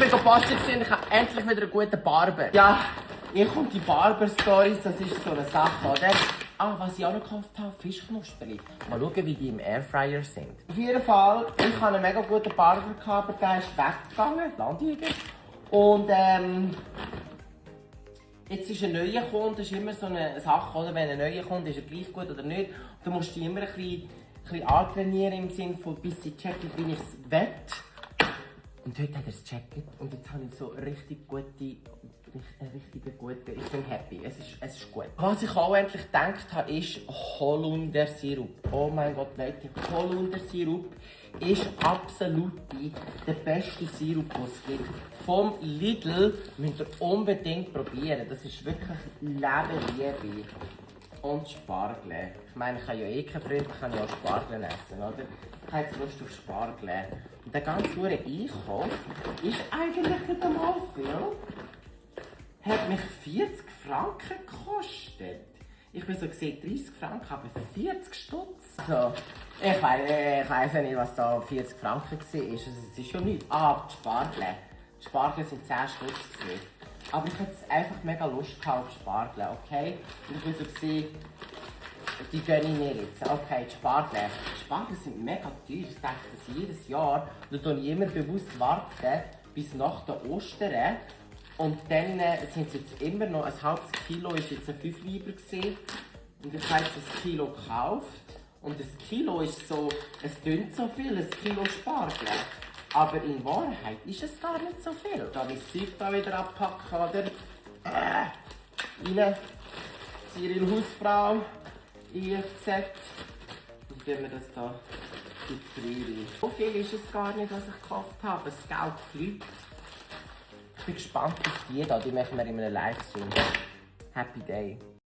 bin gepostet und ich habe endlich wieder einen guten Barber. Ja, ich und die Barber-Stories, das ist so eine Sache, oder? Ah, was ich auch noch gekauft habe, Fischknusperli. Mal schauen, wie die im Airfryer sind. Auf jeden Fall, ich hatte einen mega guten Barber, aber der ist weggegangen, Landjäger. Und jetzt ist ein neuer gekommen, das ist immer so eine Sache, oder? Wenn ein neuer kommt, ist er gleich gut oder nicht. Du musst dich immer ein bisschen antrainieren im Sinne von, bis sie checken, wie ich es will. Und heute hat er es gecheckt und jetzt habe ich so richtig gute, ich bin happy, es ist gut. Was ich auch endlich gedacht habe, ist Holundersirup. Oh mein Gott, Leute, Holundersirup ist absolut der beste Sirup, den es gibt. Vom Lidl müsst ihr unbedingt probieren, das ist wirklich Lebenliebe. Und Spargel. Ich meine, ich habe ja eh keinen Freund, ich kann ja auch Spargel essen, oder? Ich habe jetzt Lust auf Spargel. Und der ganze Einkauf ist eigentlich nicht einmal viel. Hat mich 40 Franken gekostet. Ich bin so gesehen 30 Franken, aber 40 Stutz. So, ich weiss ja nicht, was da 40 Franken war. Also, es ist schon nichts. Ah, die Spargel. Die Spargel sind 10 Stutz gewesen. Aber ich hatte einfach mega Lust auf Spargel, okay? Und ich bin so gesehen, die gönne ich mir jetzt. Okay, die Spargel. Die Spargel sind mega teuer, ich denke das jedes Jahr. Da tue ich immer bewusst warten bis nach der Ostern. Und dann sind es jetzt immer noch, ein halbes Kilo ist jetzt ein 5 Lieber gewesen. Und ich habe jetzt ein Kilo gekauft. Und ein Kilo ist so, es tönt so viel, ein Kilo Spargel. Aber in Wahrheit ist es gar nicht so viel. Da will ich das Zeug da wieder abpacken, oder? Rein. Cyril Hausfrau. IFZ. Und tun wir das da in die Frühe. So viel ist es gar nicht, was ich gekauft habe. Das Geld fliegt. Ich bin gespannt auf die da. Die machen wir in einem Livestream. Happy Day.